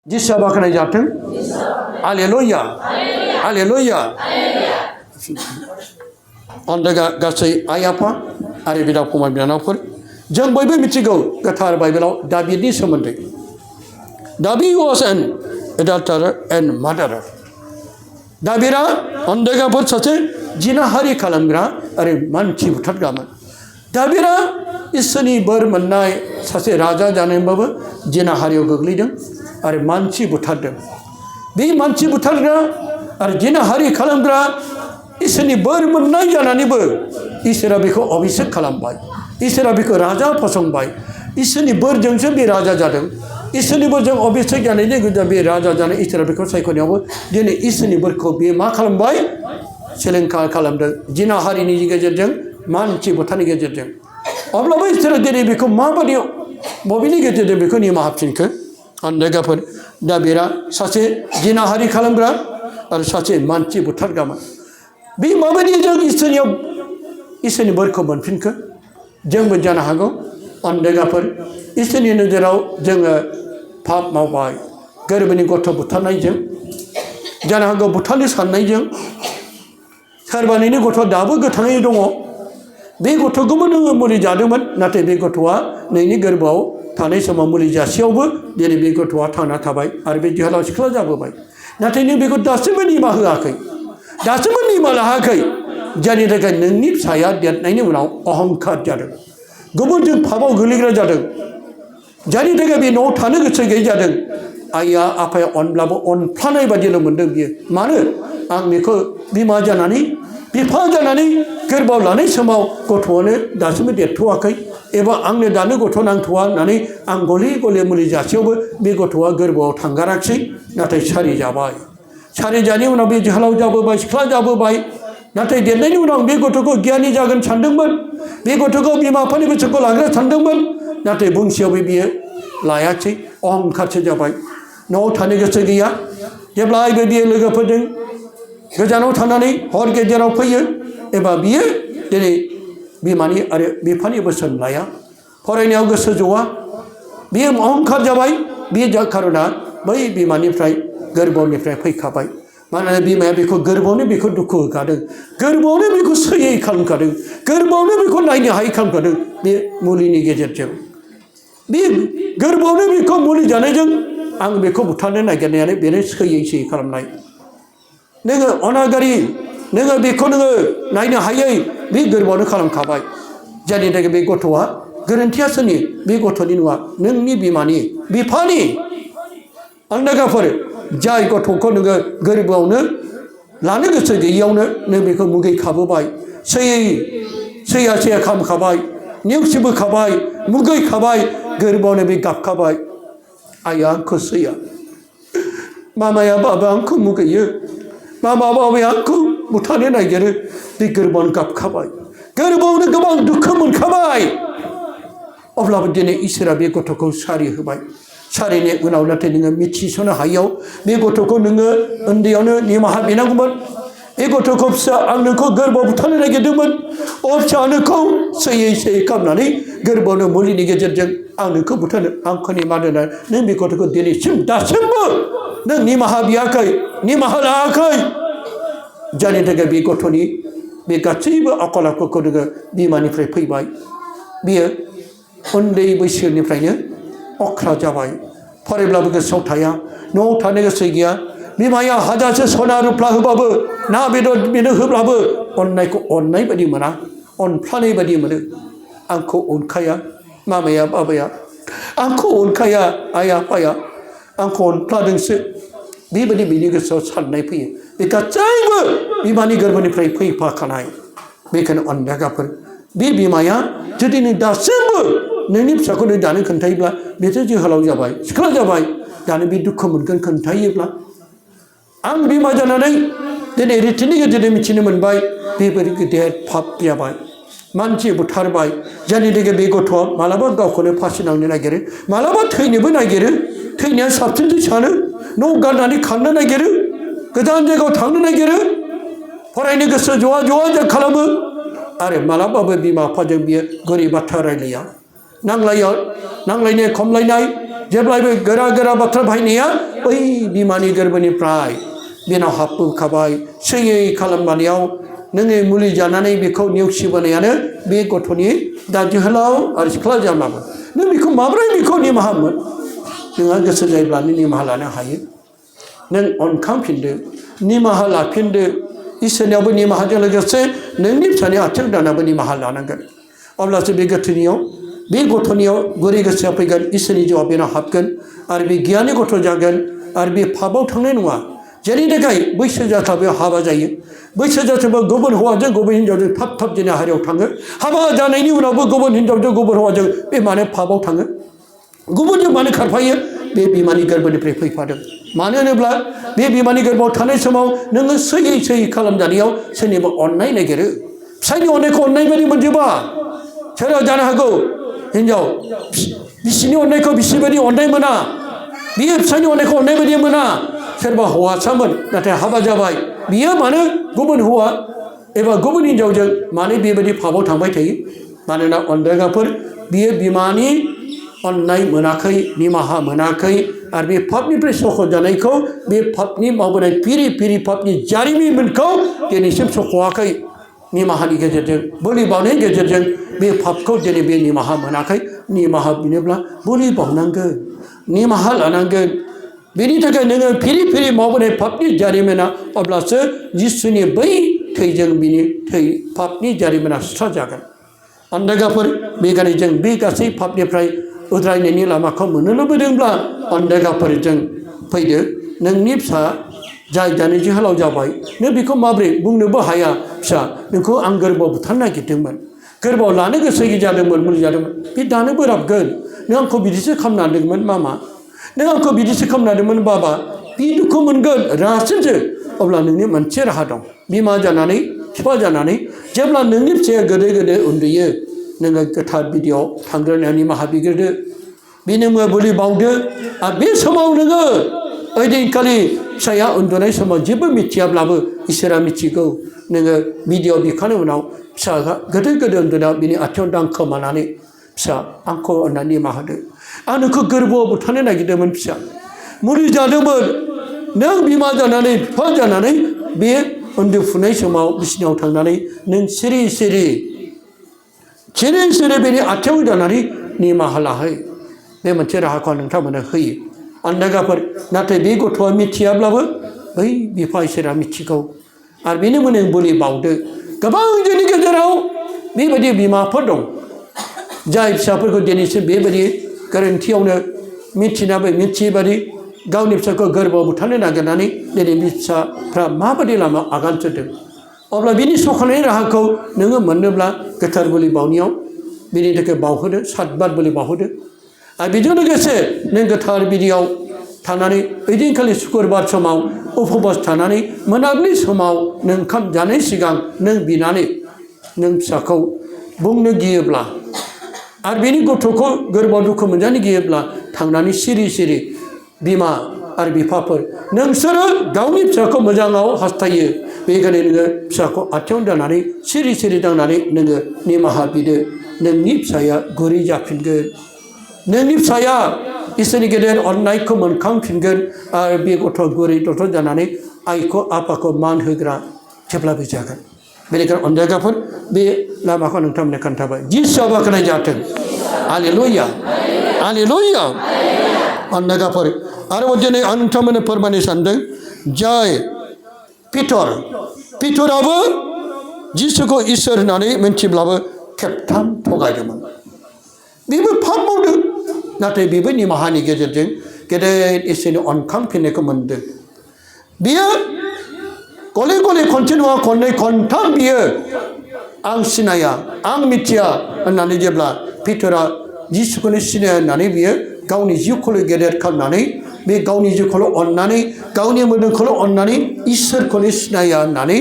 जिसा बाखनाय जाथों hallelujah hallelujah अन्दागा गासै आइ आफा आरो बिदा फंबाय बिनानावफोर जों बयबो मिथिगौ गोथार बाइबेलाव दाबिदनि सोमोन्दै दाबिद वाज एन एडाल्टार एन्ड मार्डारार दाबिदा अन्दागाफोर सासे जिनाहारि खालामग्रा आरो मानसि बुथारग्रामोन दाबिदा इसोरनि बोर मोननाय सासे राजा जानायबाबो जिनाहारियाव गोग्लैदों आरो मानसि बुथारदों बे मानसि बुथारग्रा आरो जिनाहारि खालामग्रा इसोरनि बोर मोननाय जानानैबो इसोरा बेखौ अभिषेक खालामबाय इसोरा बेखौ राजा फसंबाय इसोरनि बोरजोंसो बे राजा जादों इसोरनि बोरजों अभिषेक जानायनि गेजेरजों बे राजा जानाय इसोरा बेखौ सायख'नायावबो दिनै इसोरनि बोरखौ बे मा खालामबाय सिलिंखार खालामदों जिनाहारिनि गेजेरजों मानसि बुथारनि गेजेरजों अब्लाबो इसोरा दिनै बेखौ माबायदि बबेनि गेजेरजों बेखौ निमाहा होफिनखो अन्दागाफोर दाबिदा सासे जिनाहारि खालामग्रा आरो सासे मानसि बुथारग्रामोन बे माबायदि जों इसोरनि बोरखौ मोनफिनखो जोंबो जानो हागौ अन्दागाफोर इसोरनि नोजोराव जोङो पाप मावबाय गोरबोनि गथ' बुथारनायजों जानो हागौ बुथारनो साननायजों सोरबा नोंनि गथ'आ दाबो गोथाङै दङ बे गथ'खौबो नोङो मुलि जादोंमोन नाथाय बे गथ'आ नोंनि गोरबोआव थानाय समाव मुलि जासेयावबो दिनै बे गथ'आ थांना थाबाय आरो बे जोहोलाव सिख्ला जाबोबाय नाथाय नों बेखौ दासिमबो निमाहा होआखै दासिमबो निमाहा लायाखै जायनि थाखाय नोंनि फिसाया देरनायनि उनाव अहंखार जादों गुबुनजों पापआव गोलैग्रा जादों जायनि थाखाय बे न'आव थानो गोसो गैयै जादों आइया आफाया अनब्लाबो अनफ्लानाय बादिल' मोनदों बियो मानो आं बेखौ बिमा जानानै बिफा जानानै गोरबोआव लानाय समाव गथ'आनो दासिमबो देरथ'वाखै एबा आंनो दानो गथ' नांथ'वा होननानै आं गले गले मुलि जासेयावबो बे गथ'आ गोरबोआव थांगाराखिसै नाथाय सारि जाबाय सारि जानायनि उनाव बे जोहोलाव जाबोबाय सिख्ला जाबोबाय नाथाय देरनायनि उनाव बे गथ'खौ गियानि जागोन सानदोंमोन बे गथ'खौ बिमा बिफानि गोसोखौ लाग्रा सानदोंमोन नाथाय बुंसेयावबो बियो लायाखिसै अहंखारसो जाबाय न'आव थानो गोसो गैया जेब्लायबो बियो लोगोफोरजों गोजानाव थानानै हर गेजेराव फैयो एबा बियो दिनै बिमानि आरो बिफानि बोसोन लाया फरायनायाव गोसो ज'आ बियो अहंखार जाबाय बे खार'ना बै बिमानिफ्राय गोरबोनिफ्राय फैखाबाय मानोना बिमाया बेखौ गोरबोआवनो बेखौ दुखु होखादों गोरबोआवनो बेखौ सैयै खालामखादों गोरबोआवनो बेखौ नायनो हायै खालामखादों बे मुलिनि गेजेरजों बे गोरबोआवनो बेखौ मुलि जानायजों आं बेखौ बुथारनो नागिरनायानो बेनो सैयै खालामनाय नोङो अनागारि नोङो बेखौ नोङो नायनो हायै बे गोरबोआवनो खालामखाबाय जायनि थाखाय बे गथ'आ गोरोन्थिया सोरनि बे गथ'नि नङा नोंनि बिमानि बिफानि अन्दागाफोर जाय गथ'खौ नोङो गोरबोआवनो लानो गोसो गैयियावनो नों बेखौ मुगैखाबोबाय सैया खालामखाबाय नेवसिबोखाबाय मुगैखाबाय गोरबोआवनो बे गाबखाबाय आइया आंखौ सैया मामाया बाबा आंखौ मुगैयो मामा बाबाया आंखौ बुथारनो नागिरो बे गोरबोआवनो गाबखाबाय गोरबोआवनो गोबां दुखु मोनखाबाय अब्लाबो दिनै इसोरा बे गथ'खौ सारि होबाय सारिनि उनाव नाथाय नोङो मिथिस'नो हायियाव बे गथ'खौ नोङो उन्दैयावनो निमाहा बिनांगौमोन बे गथ'खौ फिसा आं नोंखौ गोरबोआव बुथारनो नागिरदोंमोन फिसा नोंखौ सैयै खालामनानै गोरबोआवनो मुलिनि गेजेरजों आं नोंखौ बुथारनो आंखौ निमाहा होना नों बे गथ'खौ दिनैसिम दासिमबो नों निमाहा बियाखै निमाहा लायाखै जायनि थाखाय बे गथ'नि बे गासैबो आखल आखुखौ नोङो बिमानिफ्राय फैबाय बियो उन्दै बैसोनिफ्रायनो अख्रा जाबाय फरायब्लाबो गोसोआव थाया न'आव थानो गोसो गैया बिमाया हाजारसे सना रुफ्ला होबाबो ना बेदर बेनो होब्लाबो अननायखौ अननाय बायदि मोना अनफ्लानाय बायदि मोनो आंखौ अनखाया मामाया बाबाया आंखौ अनखाया आइ आफाया आंखौ अनफ्लादोंसो बेबायदि बिनि गोसोआव साननाय फैयो बे गासैबो बिमानि गोरबोनिफ्राय फैफाखानाय बेखायनो अन्दागाफोर बे बिमाया जुदि नों दासिमबो नोंनि फिसाखौ नों दानो खोन्थायोब्ला बेथ' जोहोलाव जाबाय सिख्ला जाबाय दानो बे दुखु मोनगोन खोन्थायोब्ला आं बिमा जानानै दिनै रिटिनि गेजेरजों मिथिनो मोनबाय बेबायदि गिदिर पाप जाबाय मानसि बुथारबाय जायनि थाखाय बे गथ'आ मालाबा गावखौनो फासि नांनो नागिरो मालाबा थैनोबो नागिरो थैनाया साबसिनसो सानो न' गारनानै खारनो नागिरो गोजान जायगायाव थांनो नागिरो फरायनो गोसो ज'आ खालामो आरो मालाबाबो बिमा बिफाजों बियो गोरि बाथ्रा रायलाया नांलायनाय खमलायनाय जेब्लायबो गोरा गोरा बाथ्रा बाहायनाया बै बिमानि गोरबोनिफ्राय बेनाव हाबबोखाबाय सैयै खालामनायाव नोङो मुलि जानानै बेखौ नेवसिबोनायानो बे गथ'नि दा जोहोलाव आरो सिख्ला जाब्लाबो नों बेखौ माब्रै बेखौ निमाहा मोन नोंहा गोसो जायोब्लानो निमाहा लानो हायो नों अनखांफिनदो निमाहा लाफिनदो इसोरनियावबो निमाहाजों लोगोसे नोंनि फिसानि आथिं दानाबो निमाहा लानांगोन अब्लासो बे गोथोनियाव बे गथ'नियाव गुरै गोसोआ फैगोन इसोरनि जिउआव बेनाव हाबगोन आरो बे गियाननि गथ' जागोन आरो बे पापआव थांनाय नङा जेरै थाखाय बैसो जाथाबो हाबा जायो बैसो जाथाबो गुबुन हौवाजों गुबुन हिनजावजों थाब थाब दिनै हारियाव थाङो हाबा जानायनि उनावबो गुबुन हिनजावजों गुबुन हौवाजों बे मानो पापआव थाङो गुबुनजों मानो खारफायो बे बिमानि गोरबोनिफ्राय फैफादों मानो होनोब्ला बे बिमानि गोरबोआव थानाय समाव नोङो सैयै सैयै खालामजानायाव सोरनिबा अननाय नागिरो फिसायनि अननायखौ अननाय बायदि मोनजोबा सोरबा जानो हागौ हिनजाव बिसिनि अननायखौ बिसि बायदि अननाय मोना बियो फिसायनि अननायखौ अननाय बायदि मोना सोरबा हौवासामोन नाथाय हाबा जाबाय बियो मानो गुबुन हौवा एबा गुबुन हिनजावजों मानो बेबायदि पापआव थांबाय थायो मानोना अनदायग्राफोर बियो बिमानि अननाय मोनाखै निमाहा मोनाखै आरो बे पापनिफ्राय सख'जानायखौ बे पापनि मावबोनाय फिरि फिरि पापनि जारिमिनखौ दिनैसिम सख'वाखै निमाहानि गेजेरजों बोलि बावनायनि गेजेरजों बे पापखौ दिनै बे निमाहा मोनाखै निमाहा बिनोब्ला बोलि बावनांगोन निमाहा लानांगोन बेनि थाखाय नोङो फिरि फिरि मावबोनाय पापनि जारिमिना अब्लासो जिसुनि बै थैजों बिनि थै पापनि जारिमिना सुस्राजागोन अनदायग्राफोर बेखायनो जों बे गासै पापनिफ्राय उद्रायनायनि लामाखौ मोननो लुबैदोंब्ला अनदायग्राफोरजों फैदो नोंनि फिसा जाय दानि जोहोलाव जाबाय नों बेखौ माबोरै बुंनोबो हाया फिसा नोंखौ आं गोरबोआव बुथारनो नागिरदोंमोन गोरबोआव लानो गोसो जादोंमोन मुलि जादोंमोन बे दानो बोराबगोन नों आंखौ बिदिसो खालामनांदोंमोन मामा नों आंखौ बिदिसो खालामनांदोंमोन बाबा बे दुखु मोनगोन रासिनसो अब्ला नोंनि मोनसे राहा दं बिमा जानानै बिफा जानानै जेब्ला नोंनि फिसाया गोदो गोदो उन्दुयो नोङो गोथार बिदियाव थांग्रोनानै निमाहा बिग्रोदो बेनो मुङा बोलि बावदो आरो बे समाव नोङो ओइदिनखालि फिसाया उन्दुनाय समाव जेबो मिथियाब्लाबो इसोरा मिथिगौ नोङो बिदियाव बिखांनायनि उनाव फिसाया गोदो गोदो उन्दुनायाव बिनि आथिङाव दांखोमानानै फिसा आंखौ अननानै निमाहा होदो आं नोंखौ गोरबोआव बुथारनो नागिरदोंमोन फिसा मुलि जादोंमोन नों बिमा जानानै बिफा जानानै बे उन्दुफुनाय समाव बिसिनायाव थांनानै नों सिरि सिरि बेनि आथिङाव जानानै निमाहा लाहै बे मोनसे राहाखौ नोंथांमोननो होयो अनदायग्राफोर नाथाय बे गथ'आ मिथियाब्लाबो बै बिफा इसोरा मिथिगौ आरो बेनि मुङै बोलि बावदो गोबां जोंनि गेजेराव बेबायदि बिमाफोर दं जाय फिसाफोरखौ दिनैसिम बेबायदि गोरोन्थियावनो मिथियैबादि गावनि फिसाखौ गोरबोआव बुथारनो नागिरनानै दिनै बे फिसाफ्रा माबायदि लामा आगान सुरदों अब्ला बिनि सख'नायनि राहाखौ नोङो मोननोब्ला गोथार बोलि बावनायाव बिनि थाखाय बावहोदो 7 बार बोलि बावहोदो आरो बेजों लोगोसे नों गोथार बिदियाव थानानै ओइदिनखालि सुक्रुबार समाव उपबास थानानै मोनाबिलि समाव नों ओंखाम जानाय सिगां नों बिनानै नों फिसाखौ बुंनो गियोब्ला आरो बेनि गथ'खौ गोरबोआव दुखु मोनजानो गियोब्ला थांनानै सिरि सिरि बिमा आरो बिफाफोर नोंसोरो गावनि फिसाखौ मोजाङाव हास्थायो बेनिखायनो नोङो फिसाखौ आथिङाव दांनानै सिरि सिरि दांनानै नोङो निमाहा बिदो नोंनि फिसाया गुरै जाफिनगोन नोंनि फिसाया इसोरनि गेदेर अननायखौ मोनखांफिनगोन आरो बे गथ' गुरै दथ' जानानै आइखौ आफाखौ मान होग्रा जेब्लाबो जागोन बेनिखायनो अनदायग्राफोर बे लामाखौ नोंथांमोननो खोन्थाबाय जिसुआ बाख्नाय जाथों हालेलुया हालेलुया अनदायग्राफोर आरोबाव दिनै आं नोंथांमोननो फोरमायनो सानदों जाय पितराबो जिसुखौ इसोर होननानै मिन्थिब्लाबो खेबथाम थगायदोंमोन बेबो पाप मावदों नाथाय बेबो निमाहानि गेजेरजों गेदेर इसोरनि अनखांफिननायखौ मोनदों बियो गले गले खनसे नङा खननै खनथाम बियो आं सिनाया आं मिथिया होननानै जेब्ला पितरा जिसुखौनो सिनाया होननानै बियो गावनि जिउखौल' गेदेर खालामनानै बे गावनि जिउखौल' अननानै गावनि मोदोमखौल' अननानै इसोरखौनो सिनाया होननानै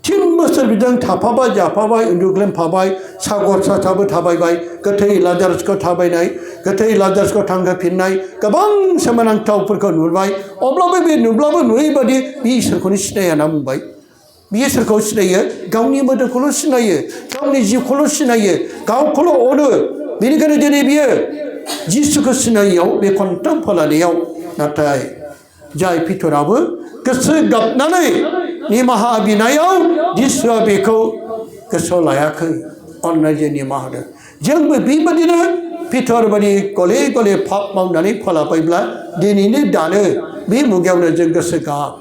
3 बोसोर बिजों थाफाबाय जाफाबाय उन्दुग्लेमफाबाय सागर साथाबो थाबायबाय गोथै लाजारसखौ थाबायनाय गोथै लाजारसखौ थांहोफिननाय गोबां सोमोनांथावफोरखौ नुबाय अब्लाबो बे नुब्लाबो नुयैबादि बे इसोरखौनो सिनाया होनना बुंबाय बियो सोरखौ सिनायो गावनि मोदोमखौल' सिनायो गावनि जिउखौल' सिनायो गावखौल' अनो बेनिखायनो दिनै बियो जिसुखौ सिनायियाव बे खनथाम फोलानायाव नाथाय जाय पितराबो गोसो गाबनानै निमाहा बिनायाव जिसुआ बेखौ गोसोआव लायाखै अननायजों निमाहा होदों जोंबो बेबादिनो पितर बादि गले गले पाप मावनानै फोलाबायब्ला दिनैनो दानो बे मुगायावनो जों गोसो गाब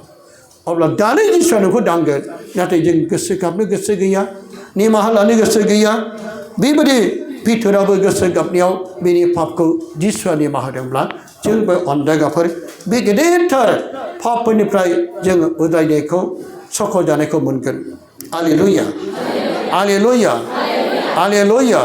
अब्ला दानो जिसुआ नोंखौ दांगोन नाथाय जों गोसो गाबनो गोसो गैया निमाहा लानो गोसो गैया बेबादि पितराबो गोसो गाबनायाव बेनि पापखौ जिसुआ निमाहा होदोंब्ला जोंबो अनदायगाफोर बे गेदेरथार पापफोरनिफ्राय जोङो उदायनायखौ सख' जानायखौ मोनगोन हालेलुया हालेलुया हालेलुया